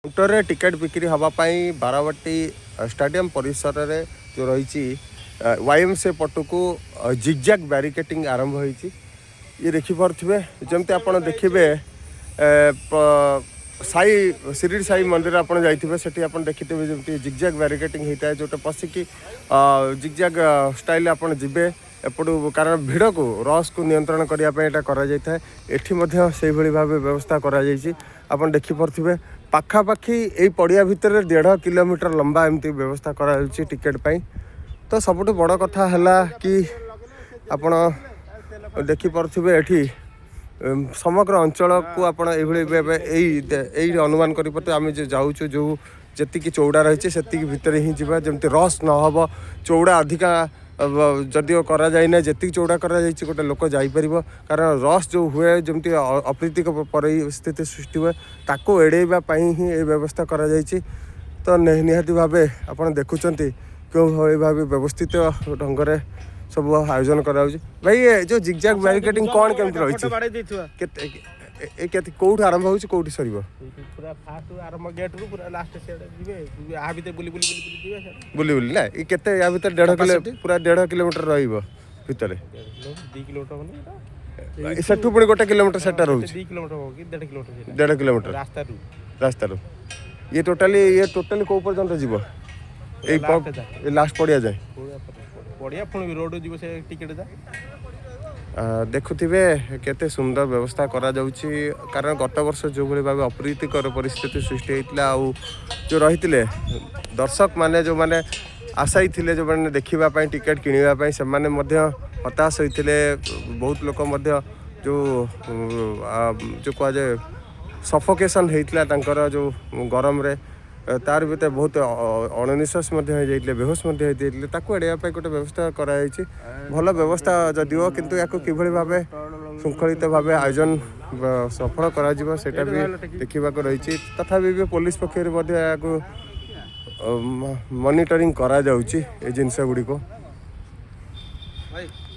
କାଉଣ୍ଟରରେ ଟିକେଟ୍ ବିକ୍ରି ହେବା ପାଇଁ ବାରବାଟୀ ଷ୍ଟାଡିୟମ୍ ପରିସରରେ ଯେଉଁ ରହିଛି ୱାଇଏମ୍ସିଏ ପଟକୁ ଜିଗ୍ଜାଗ୍ ବ୍ୟାରିକେଟିଂ ଆରମ୍ଭ ହୋଇଛି। ଇଏ ଦେଖିପାରୁଥିବେ, ଯେମିତି ଆପଣ ଦେଖିବେ ସାଇ ଶିରିଡ଼ି ସାଇ ମନ୍ଦିର ଆପଣ ଯାଇଥିବେ, ସେଠି ଆପଣ ଦେଖିଥିବେ ଯେମିତି ଜିଗ୍ଜାଗ୍ ବ୍ୟାରିକେଟିଂ ହେଇଥାଏ, ଯେଉଁଟା ପଶିକି ଜିଗ୍ଜାଗ୍ ଷ୍ଟାଇଲ୍ ଆପଣ ଯିବେ ଏପଟୁ, କାରଣ ଭିଡ଼କୁ ରସ୍କୁ ନିୟନ୍ତ୍ରଣ କରିବା ପାଇଁ ଏଇଟା କରାଯାଇଥାଏ। ଏଠି ମଧ୍ୟ ସେଇଭଳି ଭାବେ ବ୍ୟବସ୍ଥା କରାଯାଇଛି। ଆପଣ ଦେଖିପାରୁଥିବେ, ପାଖାପାଖି ଏଇ ପଡ଼ିଆ ଭିତରେ 1.5 କିଲୋମିଟର ଲମ୍ବା ଏମିତି ବ୍ୟବସ୍ଥା କରାଯାଉଛି ଟିକେଟ୍ ପାଇଁ। ତ ସବୁଠୁ ବଡ଼ କଥା ହେଲା କି ଆପଣ ଦେଖିପାରୁଥିବେ, ଏଠି ସମଗ୍ର ଅଞ୍ଚଳକୁ ଆପଣ ଏଇଭଳି ଭାବେ ଏଇ ଅନୁମାନ କରିପାରୁଥିବେ, ଆମେ ଯେଉଁ ଯାଉଛୁ, ଯେଉଁ ଯେତିକି ଚଉଡ଼ା ରହିଛି ସେତିକି ଭିତରେ ହିଁ ଯିବା, ଯେମିତି ରସ୍ ନ ହେବ। ଚଉଡ଼ା ଅଧିକା ଯଦିଓ କରାଯାଇନାହିଁ, ଯେତିକି ଚଉଡ଼ା କରାଯାଇଛି ଗୋଟେ ଲୋକ ଯାଇପାରିବ, କାରଣ ରସ୍ ଯେଉଁ ହୁଏ, ଯେମିତି ଅପ୍ରୀତିକ ପରିସ୍ଥିତି ସୃଷ୍ଟି ହୁଏ, ତାକୁ ଏଡ଼େଇବା ପାଇଁ ହିଁ ଏ ବ୍ୟବସ୍ଥା କରାଯାଇଛି। ତ ନିହାତି ଭାବେ ଆପଣ ଦେଖୁଛନ୍ତି କେଉଁଭଳି ଭାବେ ବ୍ୟବସ୍ଥିତ ଢଙ୍ଗରେ ସବୁ ଆୟୋଜନ କରାଯାଉଛି। ଭାଇ, ଏ ଯେଉଁ ଜିଗଜାଗ ବ୍ୟାରିକେଟିଂ କ'ଣ କେମିତି ରହିଛି? ବାଡ଼େଇ ଦେଇଥିବା। କେତେ ଏ କେତେ କୋଉଠୁ ଆରମ୍ଭ ହେଉଛି, କୋଉଠି ସରିବ? ପୁରା ଫାଷ୍ଟ ଆରମ୍ଭ ଗେଟ୍ରୁ ପୁରା ଲାଷ୍ଟ ସିଆଡ଼େ ଯିବେ। ଆ ଭିତରେ ବୁଲି ବୁଲି ବୁଲି ବୁଲି ଯିବେ ସିଆଡ଼େ। ବୁଲି ବୁଲି ନା? ଏ କେତେ ୟା ଭିତରେ 1.5 କିଲୋ, ପୁରା 1.5 କିଲୋମିଟର ରହିବ ଭିତରେ? 1.5 କିଲୋ, 2 କିଲୋମିଟର ହବନି ଏଇଟା। ଏ ସେଠୁ ପୁଣି 1 କିଲୋମିଟର ସେଟା ରହୁଛି। 2 କିଲୋମିଟର ହବ କି 1.5 କିଲୋମିଟର ସେଇଟା। 1.5 କିଲୋମିଟର। ରାସ୍ତାରୁ। ରାସ୍ତାରୁ ଇଏ ଟୋଟାଲି କୋଉ ପର୍ଯ୍ୟନ୍ତ ଯିବ ଏଇ Last ଯାଏ। ଏ ଲାଷ୍ଟ ପଡ଼ିଆ ଯାଏ। ପଡ଼ିଆ ପୁଣି ରୋଡ଼ ଯିବ ସେ ଟିକେଟ୍ ଯା। ଦେଖୁଥିବେ କେତେ ସୁନ୍ଦର ବ୍ୟବସ୍ଥା କରାଯାଉଛି, କାରଣ ଗତ ବର୍ଷ ଯେଉଁଭଳି ଭାବେ ଅପ୍ରୀତିକର ପରିସ୍ଥିତି ସୃଷ୍ଟି ହେଇଥିଲା ଆଉ ଯେଉଁ ରହିଥିଲେ ଦର୍ଶକମାନେ, ଯେଉଁମାନେ ଆଶାୟୀ ଥିଲେ, ଯେଉଁମାନେ ଦେଖିବା ପାଇଁ ଟିକେଟ୍ କିଣିବା ପାଇଁ, ସେମାନେ ମଧ୍ୟ ହତାଶ ହୋଇଥିଲେ। ବହୁତ ଲୋକ ମଧ୍ୟ ଯେଉଁ କୁହାଯାଏ ସଫୋକେସନ୍ ହେଇଥିଲା ତାଙ୍କର ଯେଉଁ ଗରମରେ, ତାର ଭିତରେ ବହୁତ ଅଣନିଶ୍ୱାସ ମଧ୍ୟ ହେଇଯାଇଥିଲେ, ବେହୋସ ମଧ୍ୟ ହେଇଯାଇଥିଲେ। ତାକୁ ଏଡ଼େଇବା ପାଇଁ ଗୋଟେ ବ୍ୟବସ୍ଥା କରାଯାଇଛି। ଭଲ ବ୍ୟବସ୍ଥା ଯଦିଓ, କିନ୍ତୁ ୟାକୁ କିଭଳି ଭାବେ ଶୃଙ୍ଖଳିତ ଭାବେ ଆୟୋଜନ ସଫଳ କରାଯିବ, ସେଇଟା ବି ଦେଖିବାକୁ ରହିଛି। ତଥାପି ବି ପୋଲିସ ପକ୍ଷରୁ ମଧ୍ୟ ଏହାକୁ ମନିଟରିଂ କରାଯାଉଛି ଏ ଜିନିଷ ଗୁଡ଼ିକୁ। ଭାଇ।